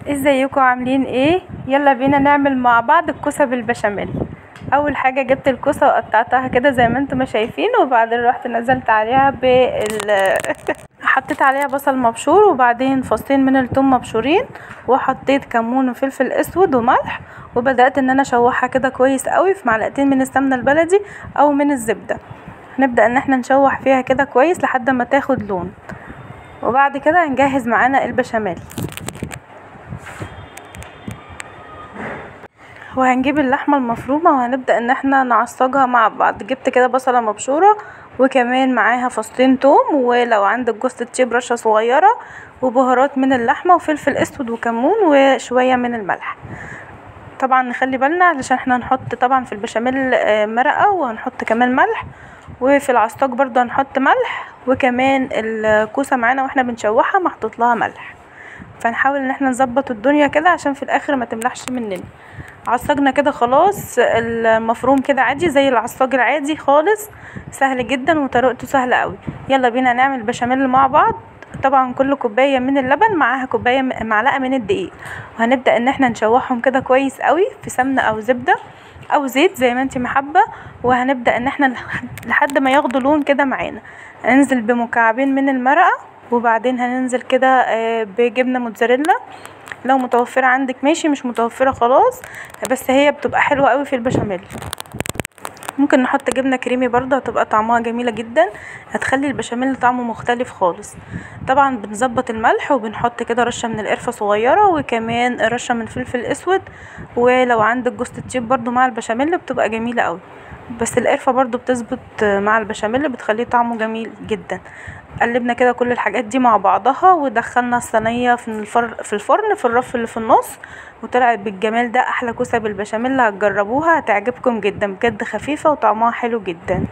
ازيكم عاملين ايه؟ يلا بينا نعمل مع بعض الكوسه بالبشاميل. اول حاجة جبت الكوسه وقطعتها كده زي ما انتم ما شايفين، وبعدين رحت نزلت عليها حطيت عليها بصل مبشور، وبعدين فصين من الثوم مبشورين، وحطيت كمون وفلفل اسود وملح، وبدات ان انا اشوحها كده كويس قوي في معلقتين من السمنة البلدي او من الزبدة. هنبدا ان احنا نشوح فيها كده كويس لحد ما تاخد لون، وبعد كده هنجهز معانا البشاميل. وهنجيب اللحمة المفرومه وهنبدا ان احنا نعصجها مع بعض. جبت كده بصله مبشوره وكمان معاها فصين توم، ولو عندك جوزة الطيب رشه صغيرة، وبهارات من اللحمة وفلفل اسود وكمون وشوية من الملح. طبعا نخلي بالنا علشان احنا هنحط طبعا في البشاميل مرقه، وهنحط كمان ملح، وفي العصاج برضو هنحط ملح، وكمان الكوسه معانا واحنا بنشوحها محطوط لها ملح. فنحاول ان احنا نظبط الدنيا كده عشان في الاخر ما تملحش مننا. عصجنا كده خلاص المفروم كده عادي زي العصاج العادي خالص، سهل جدا وطريقته سهلة قوي. يلا بينا نعمل بشاميل مع بعض. طبعا كل كوباية من اللبن معاها كوباية معلقه من الدقيق، وهنبدا ان احنا نشوحهم كده كويس قوي في سمنه او زبدة او زيت زي ما انت محبة. وهنبدا ان احنا لحد ما ياخدوا لون كده معانا. هننزل بمكعبين من المرقه، وبعدين هننزل كده بجبنه موتزاريلا لو متوفرة عندك ماشي، مش متوفرة خلاص، بس هي بتبقى حلوة قوي في البشاميل. ممكن نحط جبنه كريمي برضه، هتبقى طعمها جميلة جدا، هتخلي البشاميل طعمه مختلف خالص. طبعا بنظبط الملح، وبنحط كده رشه من القرفه صغيرة، وكمان رشه من فلفل اسود، ولو عندك جوزة الطيب برضه مع البشاميل بتبقى جميلة قوي، بس القرفه برضه بتظبط مع البشاميل بتخليه طعمه جميل جدا. قلبنا كده كل الحاجات دي مع بعضها، ودخلنا الصينية في الفرن في الرف اللي في النص، وطلعت بالجمال ده. احلى كوسة بالبشاميل، هتجربوها هتعجبكم جدا بجد، خفيفة وطعمها حلو جدا.